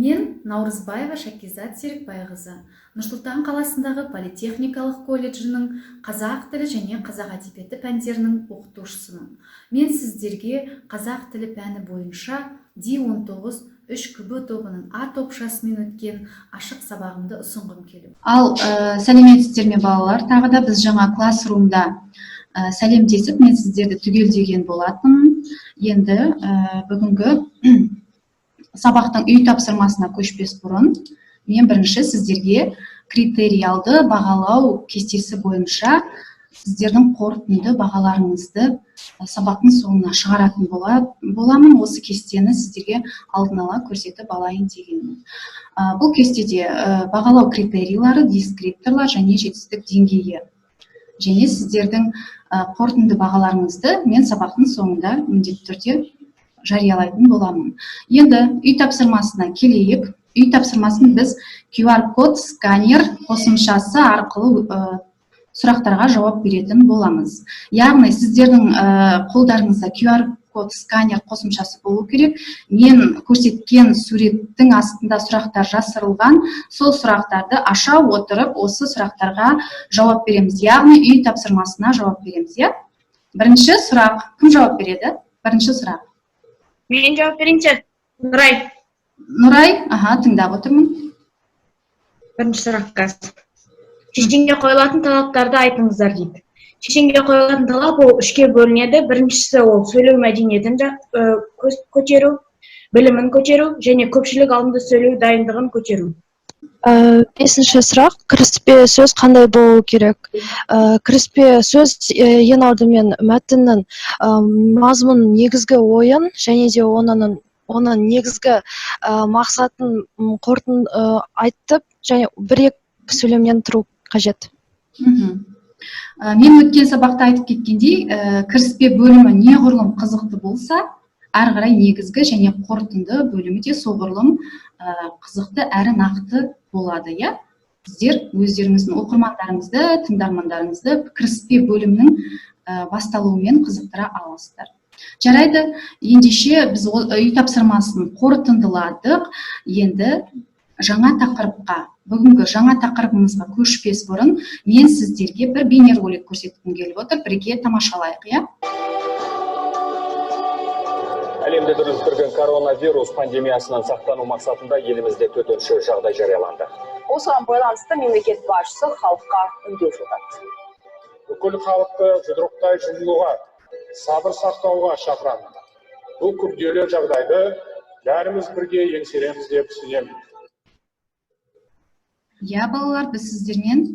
Мен Наурызбаева Шакизат Серікбайқызы, Нұр-Сұлтан қаласындағы политехникалық колледжінің қазақ тілі және қазақ әдебиеті пәндерінің оқытушысымын. Мен сіздерге қазақ тілі пәні бойынша D19 3 КБ тобының А топшасымен өткен ашық сабағымды ұсынғым келіп. Ал сәлеметсіздер ме, балалар? Тағы да біз жаңа классрумда сәлемдесіп, мен сіздерді түгелдеген болатынмын. Енді бүгінгі сабақтың үй тапсырмасына көшпес бұрын мен бірінші сіздерге критериалды бағалау кестесі бойынша сіздердің қорытынды бағаларыңызды сабақтың соңына шығаратын боламын. Осы кестені сіздерге алдын ала көрсетіп алайын дегенмін. Бұл кестеде бағалау критерийлары, дескрипторлар және жетістік деңгейі және сіздердің қорытынды бағаларыңызды мен сабақтың соңында міндетті түрде жариялайтын боламын. Енді үй тапсырмасына келейік. Үй тапсырмасын біз QR код сканер қосымшасы арқылы сұрақтарға жауап беретін боламыз. Яғни сіздердің қолдарыңызда QR код сканер қосымшасы болу керек. Мен көрсеткен суреттің астында сұрақтар жасырылған. Сол сұрақтарды аша отырып, осы сұрақтарға жауап береміз. Яғни үй тапсырмасына жауап береміз, иә? Бірінші сұрақ, кім жауап береді? Бірінші сұрақ. Мен жауап берейінші, Нұрай. Нұрай, аха, тыңдап отырмын. Бірінші сұрақ қазір. Шешенге қойылатын талаптарды айтыңыздар дейді. Шешенге қойылатын талап ол үшке бөлінеді. Біріншісі ол сөйлеу мәдениетін көтеру, білімін көтеру және көпшілік алдында сөйлеу дайындығын көтеру. Бесінші сұрақ: кіріспе сөз қандай болу керек? Кіріспе сөз ең алдымен мәтіннің мазмұн, негізгі ойын және де оның негізгі мақсатын айтып және бір екі сөйлемнен тұру қажет. Мен өткен сабақта айтып кеткендей, кіріспе бөлімі неғұрлым қызықты болса, әрі қарай негізгі және қорытынды бөлімі де соғұрлым қызықты әрі нақты болады, иә? Сіздер өздеріңіздің оқырмандарыңызды, тыңдармандарыңызды кіріспе бөлімнің басталуымен қызықтыра аласыздар. Жарайды, ендеше біз үй тапсырмасын қорытындыладық. Енді жаңа тақырыпқа, бүгінгі жаңа тақырыбымызға көшпес бұрын мен сіздерге бір бейнеролик көрсеткім келіп отыр. Бірге тамашалайық, иә? Әлемді дүрліктірген коронавирус пандемиясынан сақтану мақсатында елімізде төтенше жағдай жарияланды. Осыған байланысты мемлекет басшысы халыққа үндеу жолдады. Бүкіл халықты жұдырықтай жұмылуға, сабыр сақтауға шақырамын. Бұл күрделі жағдайды бәріміз бірге еңсереміз деп сенемін. Иә, балалар, біз сіздермен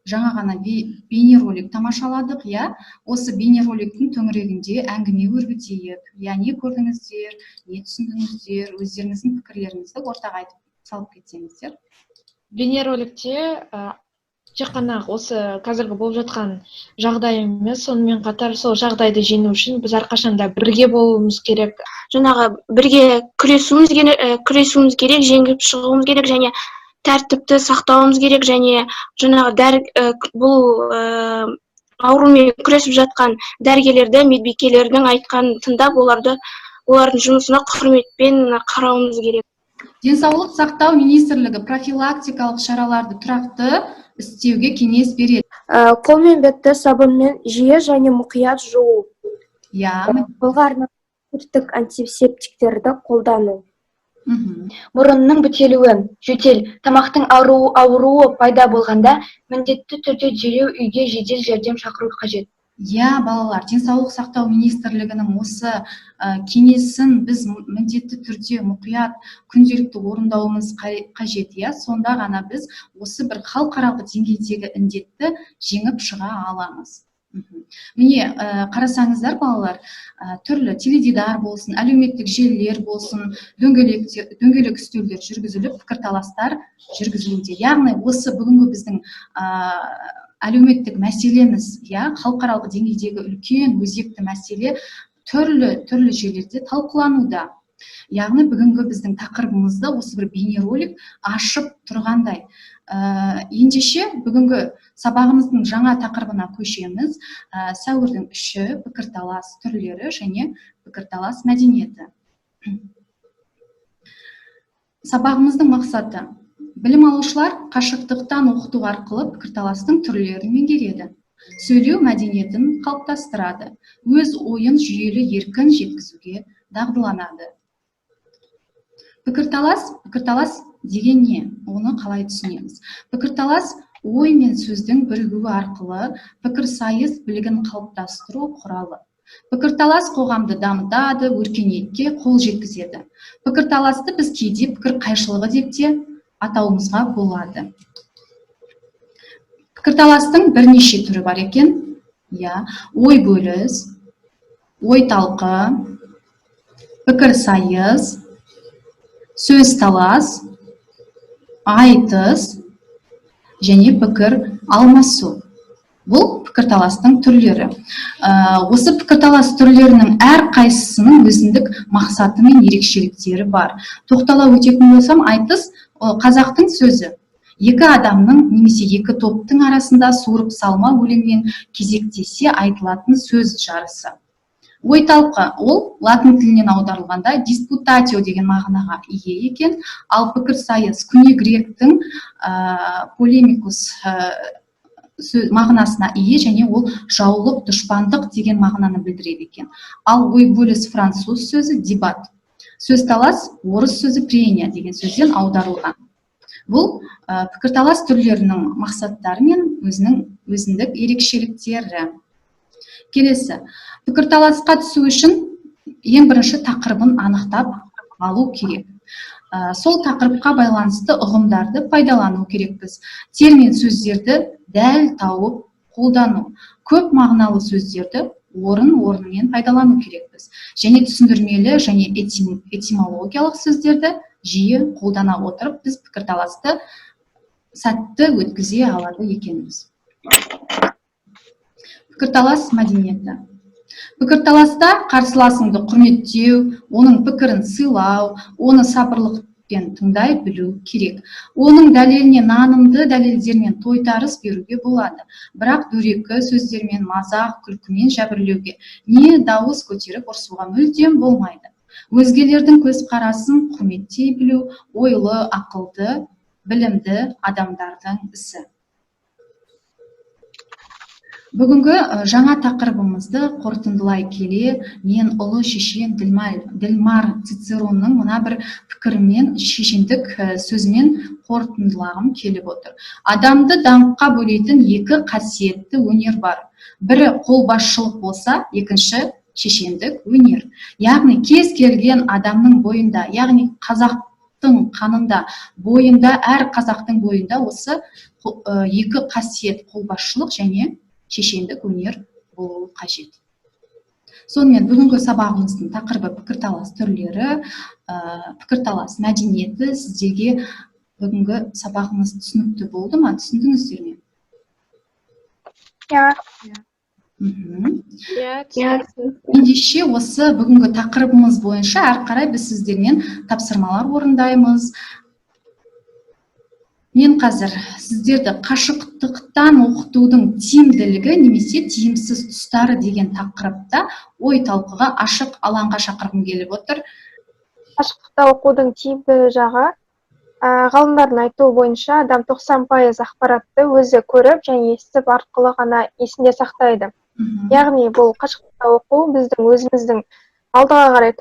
жаңа ғана бейнеролик тамашаладық, иә? Осы бейнероликтің төңірегінде әңгіме өрбітейік, иә? Не көрдіңіздер, не түсіндіңіздер? Өздеріңіздің пікірлеріңізді ортаға айтып салып кетсеңіздер. Бейнероликте тек қана осы қазіргі болып жатқан жағдай емес, сонымен қатар сол жағдайды жеңу үшін біз әрқашанда бірге болуымыз керек. Жаңағы бірге күресуіміз керек, күресуіміз керек, жеңіп шығуымыз керек және тәртіпті сақтауымыз керек және жаңағы бұл аурумен күресіп жатқан дәрігерлерді, медбикелердің айтқанын тыңдап, олардың жұмысына құрметпен қарауымыз керек. Денсаулық сақтау министрлігі профилактикалық шараларды тұрақты істеуге кеңес береді. Қол мен бетті сабынмен жиі және мұқият жуу. Қолға арналған спирттік антисептиктерді қолдану. Мұрынның бітелуі, жөтел, тамақтың ауруы пайда болғанда міндетті түрде дереу үйге жедел жәрдем шақыру қажет. Иә, балалар, денсаулық сақтау министрлігінің осы кеңесін біз міндетті түрде мұқият, күнделікті орындауымыз қажет, иә? Сонда ғана біз осы бір халықаралық деңгейдегі індетті жеңіп шыға аламыз. Міне, қарасаңыздар, балалар, түрлі теледидар болсын, әлеуметтік желілер болсын, дөңгелек үстелдер жүргізіліп, пікірталастар жүргізілуде. Яғни осы бүгінгі біздің әлеуметтік мәселеміз, иә, халықаралық деңгейдегі үлкен өзекті мәселе түрлі түрлі жерлерде талқылануда. Яғни бүгінгі біздің тақырыбымызды осы бір бейнеролик ашып тұрғандай. Ендеше бүгінгі сабағымыздың жаңа тақырыбына көшеміз. Сәуірдің 3-і: пікірталас түрлері және пікірталас мәдениеті. Сабағымыздың мақсаты: білім алушылар қашықтықтан оқыту арқылы пікірталастың түрлерін меңгереді, сөйлеу мәдениетін қалыптастырады, өз ойын жүйелі, еркін жеткізуге дағдыланады. Пікірталас. Пікірталас деген не? Оны қалай түсінеміз? Пікірталас — ой мен сөздің бірігуі арқылы пікірсайыс білігін қалыптастыру құралы. Пікірталас қоғамды дамытады, өркениетке қол жеткізеді. Пікірталасты біз кейде пікір қайшылығы деп те атауымызға болады. Пікірталастың бірнеше түрі бар екен, иә: ой бөліс, ой талқы, пікірсайыс, сөз талас, айтыс және пікір алмасу. Бұл пікірталастың түрлері. Осы пікірталас түрлерінің әрқайсысының өзіндік мақсаты мен ерекшеліктері бар. Тоқтала өтетін болсам, айтыс — қазақтың сөзі. Екі адамның немесе екі топтың арасында суырып салма өлеңмен кезектесе айтылатын сөз жарысы. Ой талқы — ол латын тілінен аударылғанда disputatio деген мағынаға ие екен. Ал пікірсайыс көне гректің полемикус мағынасына ие және ол жаулық, дұшпандық деген мағынаны білдіреді екен. Ал ой бөліс — француз сөзі débat. Сөз талас — орыс сөзі прения деген сөзден аударылған. Бұл пікірталас түрлерінің мақсаттары мен өзінің өзіндік ерекшеліктері. Келесі, пікірталасқа түсу үшін ең бірінші тақырыбын анықтап алу керек. Сол тақырыпқа байланысты ұғымдарды пайдалану керекпіз. Термин сөздерді дәл тауып қолдану, көп мағыналы сөздерді орын орнымен пайдалану керекпіз және түсіндірмелі және этимологиялық сөздерді жиі қолдана отырып, біз пікірталасты сәтті өткізе алады екенбіз. Пікірталас мәдениеті. Пікірталаста қарсыласыңды құрметтеу, оның пікірін сыйлау, оны сабырлықпен тыңдай білу керек. Оның дәлеліне нанымды дәлелдермен тойтарыс беруге болады, бірақ дөрекі сөздермен, мазақ, күлкімен жәбірлеуге не дауыс көтеріп ұрсуға мүлдем болмайды. Өзгелердің көзқарасын құрметтей білу — ойлы, ақылды, білімді адамдардың ісі. Бүгінгі жаңа тақырыбымызды қорытындылай келе, мен ұлы шешен Дильмар Цицеронның мына бір пікірімен, шешендік сөзімен қорытындылағым келіп отыр: «Адамды даңққа бөлейтін екі қасиетті өнер бар. Бірі қолбасшылық болса, екінші шешендік өнер». Яғни кез келген адамның бойында, яғни қазақтың қанында, бойында, әр қазақтың бойында осы екі қасиет — қолбасшылық және шешендік өнер болуы қажет. Сонымен, бүгінгі сабағымыздың тақырыбы — пікірталас түрлері, пікірталас мәдениеті. Сіздерге бүгінгі сабағымыз түсінікті болды ма? Түсіндіңіздер ме? Иә. Иә. Иә. Ендеше, осы бүгінгі тақырыбымыз бойынша әрі қарай біз сіздермен тапсырмалар орындаймыз. Мен қазір сіздерді қашықтықтан оқытудың тиімділігі немесе тиімсіз тұстары деген тақырыпта ой талқыға, ашық алаңға шақырғым келіп отыр. Қашықтықта оқудың тиімді жағы, ғалымдардың айтуы бойынша, адам 90% ақпаратты өзі көріп және естіп арқылы ғана есінде сақтайды. Яғни бұл қашықтықта оқу біздің өзіміздің алдыға қарай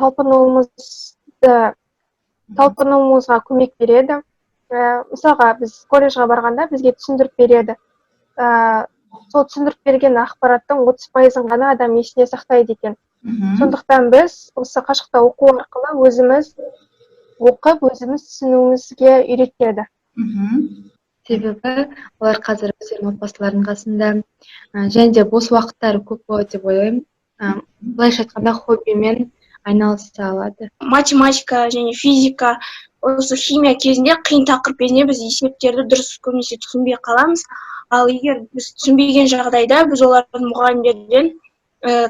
талпынуымызға көмек береді. Мысалға, біз колледжға барғанда бізге түсіндіріп береді. Сол түсіндіріп берген ақпараттың 30%-ын ғана адам есіне сақтайды екен. Сондықтан біз осы қашықта оқу арқылы өзіміз оқып, өзіміз түсінуімізге үйретеді. Себебі олар қазір өздерінің отбасыларының қасында және де бос уақыттары көп болады деп ойлаймын. Былайша айтқанда, хоббимен айналыса алады. Математика және физика, осы химия кезінде, қиын тақырып кезінде біз есептерді дұрыс көбінесе түсінбей қаламыз. Ал егер біз түсінбеген жағдайда, біз олардың мұғалімдерден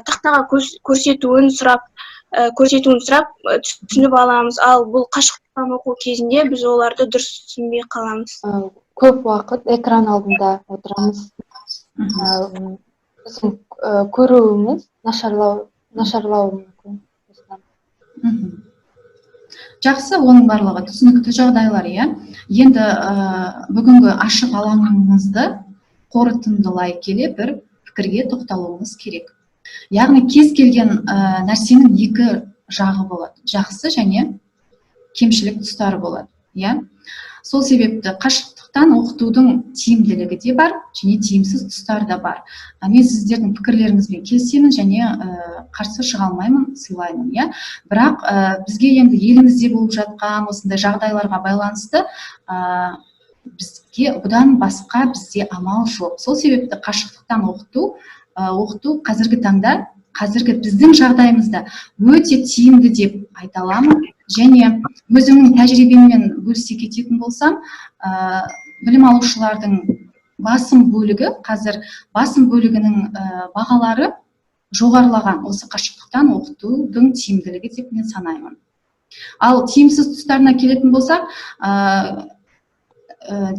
тақтаға көрсетуін сұрап, түсініп аламыз. Ал бұл қашықтан оқу кезінде біз оларды дұрыс түсінбей қаламыз. Көп уақыт экран алдында отырамыз. Біздің көруіміз нашарлауы мүмкін осыдан. Жақсы, оның барлығы түсінікті жағдайлар, иә. Енді бүгінгі ашық алаңымызды қорытындылай келе бір пікірге тоқталуымыз керек. Яғни кез келген нәрсенің екі жағы болады. Жақсы және кемшілік тұстары болады, иә. Сол себепті қашықтықтан оқытудың тиімділігі де бар, және тиімсіз тұстары да бар. Мен сіздердің пікірлеріңізбен келісемін және қарсы шыға алмаймын, сыйлаймын, иә. Бірақ бізге енді елімізде болып жатқан осындай жағдайларға байланысты бізге бұдан басқа бізде амал жоқ. Сол себепті қашықтықтан оқыту қазіргі таңда, қазіргі біздің жағдайымызда өте тиімді деп айта аламын. Және өзімнің тәжірибеммен бөлісе кететін болсам, білім алушылардың басым бөлігі, қазір басым бөлігінің бағалары жоғарылаған осы қашықтықтан оқытудың тиімділігі деп мен санаймын. Ал тиімсіз тұстарына келетін болсақ,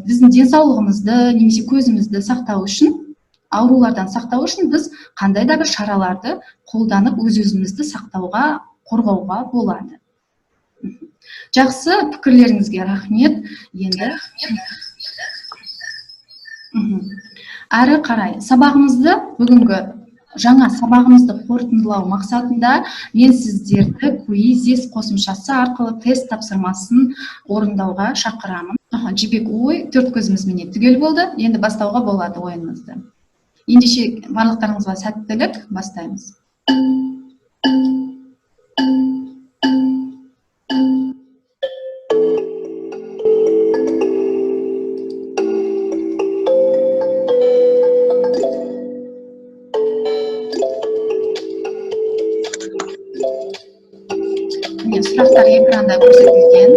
біздің денсаулығымызды немесе көзімізді сақтау үшін, аурулардан сақтау үшін біз қандай да бір шараларды қолданып өз-өзімізді сақтауға, қорғауға болады. Жақсы, пікірлеріңізге рахмет. Енді әрі қарай сабағымызды, бүгінгі жаңа сабағымызды қорытындылау мақсатында мен сіздерді Quizizz қосымшасы арқылы тест тапсырмасын орындауға шақырамын. Жібек, ой, төрт көзіміз міне түгел болды. Енді бастауға болады ойынымызды. Ендеше барлықтарыңызға сәттілік, бастаймыз. Міне, сұрақтар экранда көрсетілген.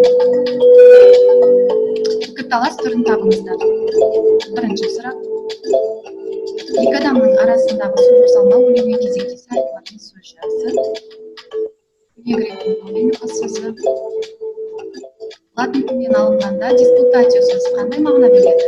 Пікірталас түрін табыңыздар. Бірінші сұрақ. Екі адамның арасындағы сөз алмау өлеңге кезектесе айтылатын сөз жасы. Көне гректің полемика сөзі. Латын тілінен алынғанда диспутатио сөзі қандай мағына береді?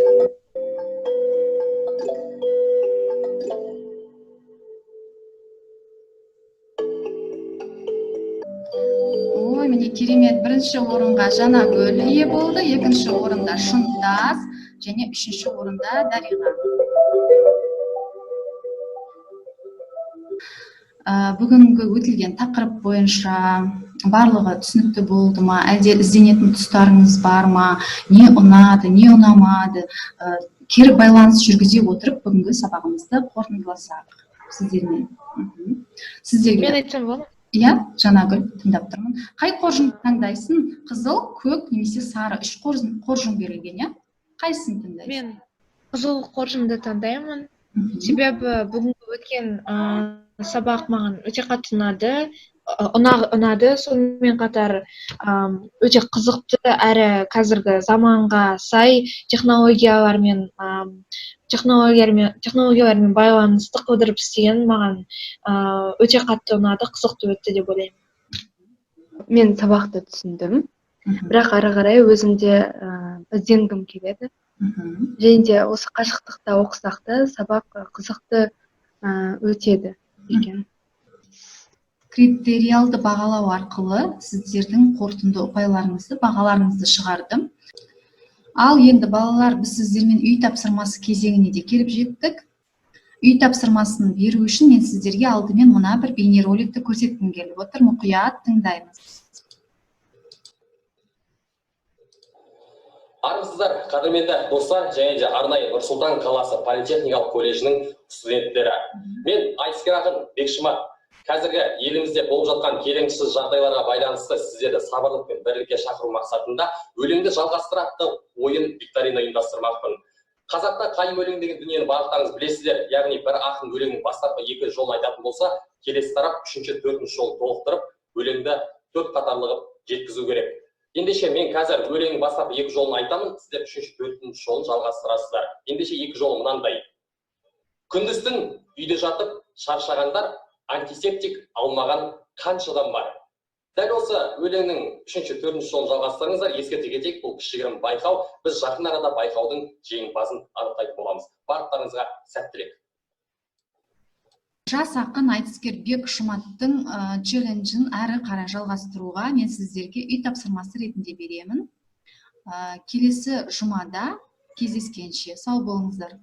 Ой, міне керемет. Бірінші орынға Жанагүл ие болды, екінші орында Шынтас және үшінші орында Дариға. Бүгінгі өтілген тақырып бойынша барлығы түсінікті болды ма, әлде ізденетін тұстарыңыз бар ма, не ұнады, не ұнамады, кері байланыс жүргізе отырып бүгінгі сабағымызды қорытындыласақ сіздермен. Сіздерге. Мен айтсам болады ма? Иә, Жанагүл, тыңдап тұрмын. Қай қоржын таңдайсың? Қызыл, көк немесе сары? Үш қоржын берілген, иә? Қайсысын таңдайсың? Мен қызыл қоржынды таңдаймын. Себебі бүгінгі өткен сабақ маған өте қатты ұнады. Ұнады. Сонымен қатар өте қызықты әрі қазіргі заманға сай технологиялармен байланысты қылдырып істеген маған өте қатты ұнады, қызықты өтті деп ойлаймын. Мен сабақты түсіндім, бірақ ары қарай өзім де ізденгім келеді. Және де осы қашықтықта оқысақ та сабақ қызықты өтеді екен. Критериалды бағалау арқылы сіздердің қорытынды ұпайларыңызды, бағаларыңызды шығардым. Ал енді балалар, біз сіздермен үй тапсырмасы кезеңіне де келіп жеттік. Үй тапсырмасын беру үшін мен сіздерге алдымен мына бір бейнероликті көрсеткім келіп отыр. Мұқият тыңдаймыз. Армысыздар, қадірменді достар және де арнайы Нұр-Сұлтан қаласы политехникалық колледжінің студенттері. Мен айтыскер ақын Бекшымат. Қазіргі елімізде болып жатқан келеңсіз жағдайларға байланысты сіздерді сабырлық пен бірлікке шақыру мақсатында өлеңді жалғастыратты ойын викторина ұйымдастырмақпын. Қазақта қай өлең деген дүниені барлықтарыңыз білесіздер, яғни бір ақын өлеңнің бастапқы екі жолын айтатын болса, келесі тарап үшінші, төртінші жолын толықтырып, өлеңді төрт қатарлы қылып жеткізу керек. Ендеше мен қазір өлеңнің бастапқы екі жолын айтамын, сіздер үшінші, төртінші жолын жалғастырасыздар. Ендеше екі жолы мынандай. Күндіз түн үйде жатып шаршағандар, антисептик алмаған қаншадан бар. Дәл осы өлеңнің үшінші, төртінші жолын жалғастырыңыздар. Ескерте кетейік, бұл кішігірім байқау. Біз жақын арада байқаудың жеңімпазын анықтайтын боламыз. Барлықтарыңызға сәттілік. Жас ақын, айтыскер Бек Шұматтың челленджін әрі қарай жалғастыруға мен сіздерге үй тапсырмасы ретінде беремін. Келесі жұмада кездескенше сау болыңыздар.